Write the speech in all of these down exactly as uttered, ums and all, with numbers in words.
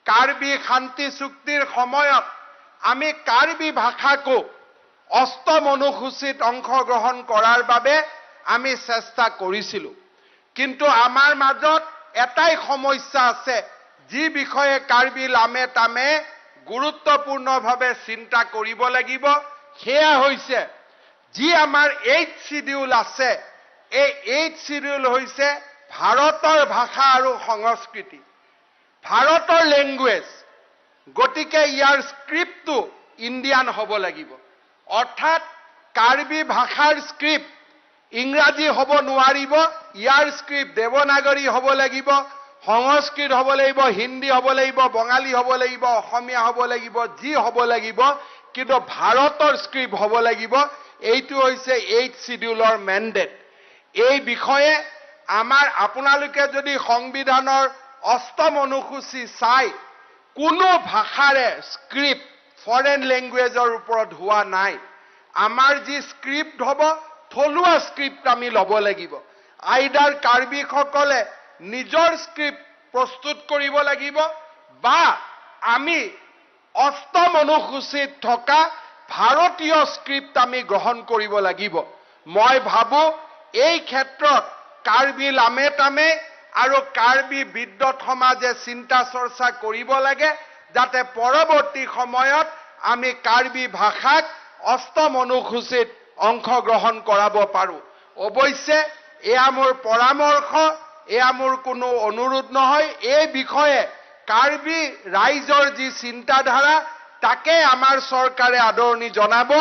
কাৰ্বি শান্তি চুক্তিৰ সময়ত আমি কাৰ্বি ভাষাকো অষ্টম অনুসূচীত অংশগ্ৰহণ কৰাৰ বাবে আমি চেষ্টা কৰিছিলো। কিন্তু আমাৰ মাজত এটাই সমস্যা আছে, যি বিষয়ে কাৰ্বি লামে তামে গুৰুত্বপূৰ্ণভাৱে চিন্তা কৰিব লাগিব, সেয়া হৈছে যি আমাৰ এইথ চিডিউল আছে, এই এইথ চিডিউল হৈছে ভাৰতৰ ভাষা আৰু সংস্কৃতি, ভাৰতৰ লেংগুৱেজ। গতিকে ইয়াৰ স্ক্ৰিপ্টটো ইণ্ডিয়ান হ'ব লাগিব। অৰ্থাৎ কাৰ্বি ভাষাৰ স্ক্ৰিপ্ট ইংৰাজী হ'ব নোৱাৰিব, ইয়াৰ স্ক্ৰিপ্ট দেৱনাগৰী হ'ব লাগিব, সংস্কৃত হ'ব লাগিব, হিন্দী হ'ব লাগিব, বঙালী হ'ব লাগিব, অসমীয়া হ'ব লাগিব, যি হ'ব লাগিব, কিন্তু ভাৰতৰ স্ক্ৰিপ্ট হ'ব লাগিব। এইটো হৈছে এইথ চিডিউলৰ মেণ্ডেট। এই বিষয়ে আমাৰ, আপোনালোকে যদি সংবিধানৰ অষ্টম অনুসূচী চাই, কোনো ভাষাৰে স্ক্ৰিপ্ট ফৰেন লেংগুৱেজৰ ওপৰত হোৱা নাই। আমাৰ যি স্ক্ৰিপ্ট হ'ব, থলুৱা স্ক্ৰিপ্ট আমি ল'ব লাগিব। আইডাৰ কাৰ্বিসকলে নিজৰ স্ক্ৰিপ্ট প্ৰস্তুত কৰিব লাগিব বা আমি অষ্টম অনুসূচীত থকা ভাৰতীয় স্ক্ৰিপ্ট আমি গ্ৰহণ কৰিব লাগিব। মই ভাবো এই ক্ষেত্ৰত কাৰ্বি লামে তামে আৰু কাৰ্বি বিদ্বত সমাজে চিন্তা চৰ্চা কৰিব লাগে, যাতে পৰৱৰ্তী সময়ত আমি কাৰ্বি ভাষাক অষ্টম অনুসূচীত অংশগ্ৰহণ কৰাব পাৰো। অৱশ্যে এয়া মোৰ পৰামৰ্শ, এয়া মোৰ কোনো অনুৰোধ নহয়। এই বিষয়ে কাৰ্বি ৰাইজৰ যি চিন্তাধাৰা, তাকে আমাৰ চৰকাৰে আদৰণি জনাব।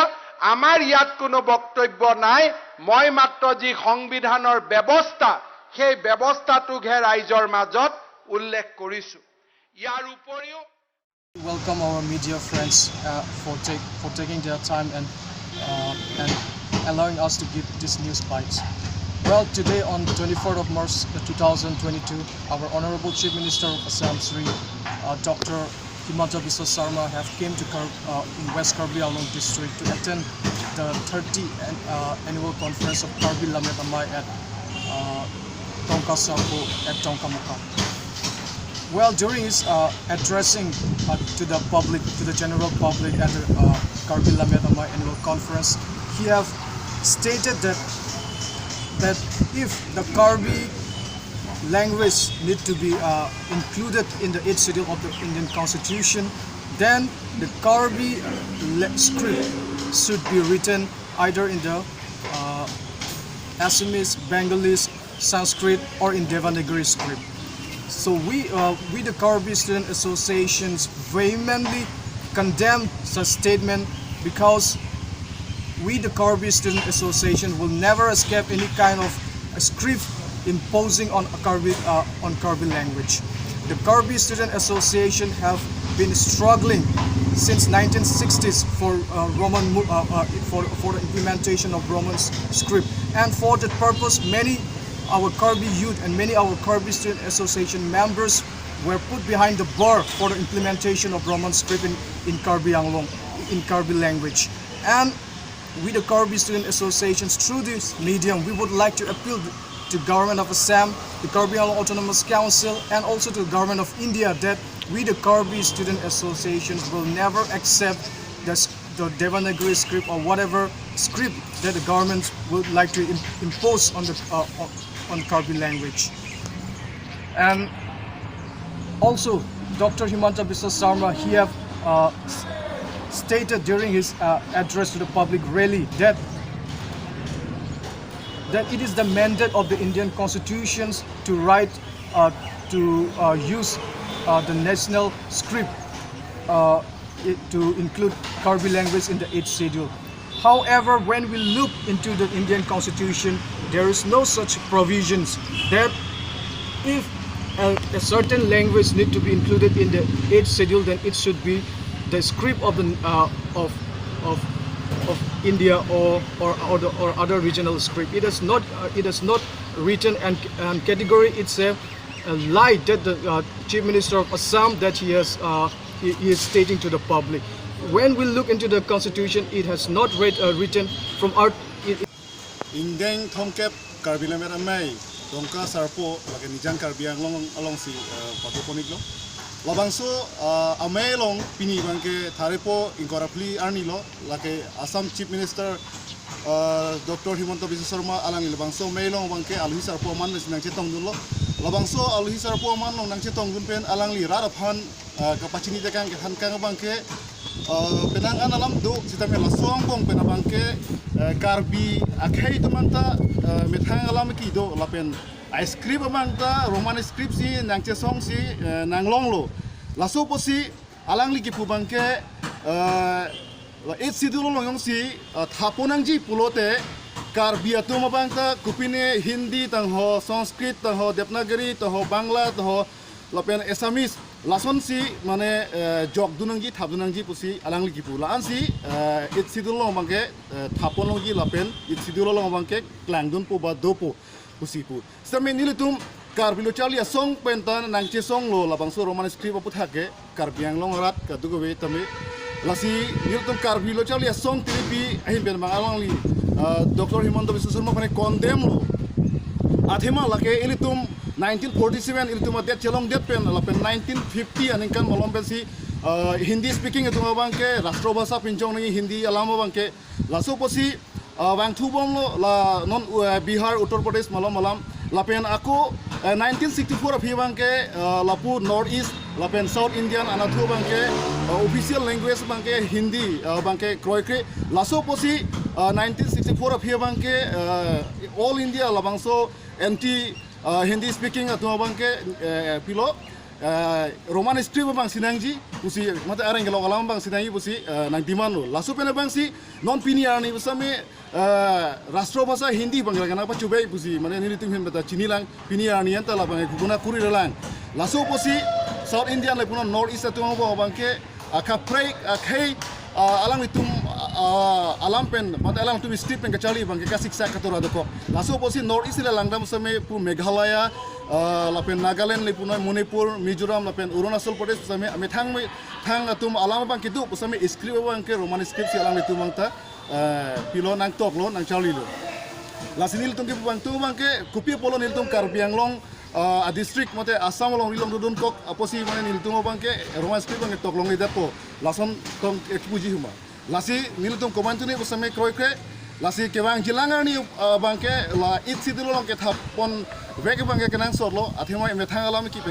আমাৰ ইয়াত কোনো বক্তব্য নাই। মই মাত্ৰ যি সংবিধানৰ ব্যৱস্থা, সেই ব্যৱস্থাটোকহে ৰাইজৰ মাজত উল্লেখ কৰিছো। ইয়াৰ উপৰিও Welcome our media friends uh, for take for taking their time and uh, and allowing us to give this news bites. Well, today on twenty-fourth of March uh, two thousand twenty-two, our Honorable Chief Minister of Assam, Shri uh, Doctor Himanta Biswa Sarma, have came to Kar- uh, in West Karbi Anglong district to attend the thirty an- uh, annual conference of Karbi Lammet Amei at uh, Tongka Sarpo at Tongka Mukam. Well, during his uh, addressing uh, to the public, to the general public at the uh, Karbi Lammet Amei annual conference, he have stated that that if the Karbi language need to be uh, included in the eighth schedule of the Indian Constitution, then the Karbi le- script should be written either in the uh, Assamese, Bengalese, Sanskrit, or in Devanagari script. So we, uh, we the Karbi Student Associations vehemently condemn such statement because we the Karbi Student Association will never accept any kind of a script imposing on Karbi uh, on Karbi language. The Karbi Student Association have been struggling since nineteen sixties for uh, Roman uh, uh, for for the implementation of Roman script, and for that purpose, many our Karbi youth and many our Karbi Student Association members were put behind the bar for the implementation of Roman script in, in Karbi Anglong, in Karbi language. And with the Karbi Student Associations, through this medium, we would like to appeal to government of Assam, the Karbi Anglong Autonomous Council, and also to the government of India that we, the Karbi Student Associations, will never accept the, the Devanagari script or whatever script that the government would like to im- impose on the uh, on Karbi language. And also, Doctor Himanta Biswa Sarma, he have uh, stated during his uh, address to the public rally that that it is the mandate of the Indian constitutions to write uh, to uh, use uh, the national script uh, to include Karbi language in the eighth schedule. However, when we look into the Indian Constitution, there is no such provisions that if a, a certain language need to be included in the eighth schedule, then it should be the script of the uh, of of of India or or or, the, or other regional script. It is not uh, it is not written and, and category. It's a, a lie that the uh, Chief Minister of Assam that he has uh, he, he is stating to the public. When we look into the constitution, it has not read, uh, written from our. It, Ingdeng thomkep Karbi Lammet Amei Tongka Sarpo lake Nijang Karbi Anglong alongsi uh, patu koniklo. Labangso, ah, amei along pini abangke Tharpo ingkoi ra phli arni lo, lake Assam Chief Minister, ah, Doctor Himanta Biswa Sarma alangli labangso amei along abangke alohi sarpo aman pensi nangchetongdunlo. Labangso alohi sarpo aman along nangchetongdun pen alangli rat aphan, ah, kapachini tekang kethan kang abangke, ah, penang an alam do, sitame laso angbong pen abangke, eh, Karbi akhei atum anta, eh, methang alam kedo lapen a-script abangta Roman script si nangchesong si, eh, nanglonglo. Laso apotsi alangli kipu abangke, eh, la Eighth Schedule along jongsi, eh, thapon nangji pulote Karbi atum abangta kopine Hindi tangho, Sanskrit tangho, Devanagari tangho, Bangla tangho, lapen Assamese lasonsi mane, eh, jokdun nangji, thapdun nangji pusi alangli kipu. La-ansi, eh, Eighth Schedule along abangke, eh, thapon longji lapen Eighth Schedule along abangke klangdunpo ba dopo pusi pu. Sitame nelitum Karbi Lo Charli Asong pen ta nangchesonglo labangso Roman script aputhak ke Karbi Anglong arat kadokave tame. Lasi nelitum Karbi Lo Charli Asong tiripi ahin pen abang alangli, ah, Doctor Himanta Biswa Sarma aphan condemn lo. Athema lake ilitum nineteen forty-seven ilitum adet chelongdet pen lapen nineteen fifty aningkan malom pensi, ah, Hindi speaking atum abangke rashtra bhasha pinchong nangji Hindi alam abangke. Laso apotsi, ah, vangthu bomlo la non, eh, Bihar, Uttar Pradesh malom alam. Lapen ako, eh, nineteen sixty-four aphi abangke, ah, lapu North East lapen South Indian anatthu abangke, ah, official language abangke Hindi, ah, abangke kroikre. Laso apotsi, ah, nineteen sixty-four aphi abangke, ah, All India labangso anti, ah, Hindi speaking atum abangke, eh, pilo, eh, Roman script abang si nangji pusi, mate areng kelok alam abang si nangji pusi, eh, nang demand lo. Laso pen abangsi non pini arni pusitame, eh, rashtra bhasha Hindi abang kena pachubei pusi, mane nelitum ahin pen ta chinilang, pini arni anta labang kukuna kuri relang. Laso apotsi South Indian lapunon North East atum abang abangke, ah, kaprek, ah, khei, ah, alanglitum, ah, alam pen, mate alanglitum state pen kacharli abangke kasiksak katora dokok. Laso apotsi North East le langdam sitame pu Meghalaya, ah, lapen Nagaland lapunon Manipur, Mizoram lapen Arunachal Pradesh sitame methang methang atum alam abang kedo pusitame script abangke Roman script si alanglitum abangta, eh, pilo nangtoklo nangcharlilo. Lasi nelitum kevangthu abangke kopi apotlo nelitum Karbi Anglong, ah, a-district mate Assam along rilong dudunkok apotsi mane nelitum abangke Roman script abangke toklongledetpo. Lason tong, eh, kipuji huma. Lasi nelitum komantu ni pusitame kroikre. Lasi kevangjilang arni, ah, abangke la Eighth Schedule along kethapponvek abangke kenangsotlo. Athema methang alam kipen